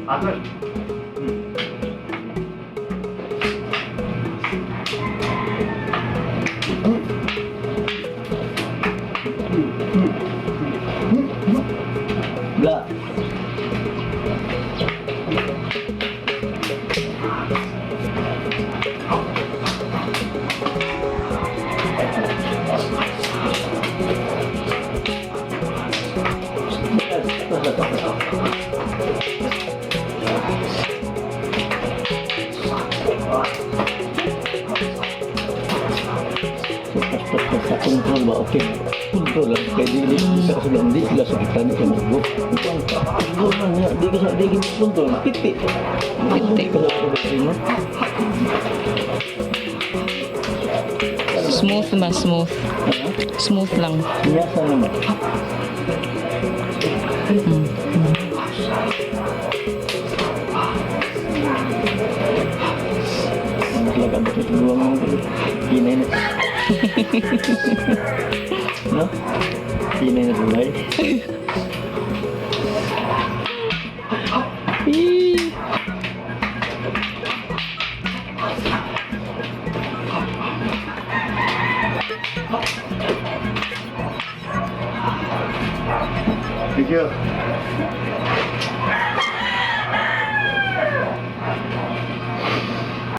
Atol. Bla. Sa control ba, okay. Control lang. Kaya di sa kasulong, di sila sakitan, di ka mugo. Control lang niya, di ka sa, di ka control. Pipi. Pipi. Di ka sa control, no? Smooth ba? Smooth. Smooth lang. Niyasa naman. Ano talaga ba ito? Duwang mo ko. Hinay na. No? Hinay na tulay. Eee. Thank you.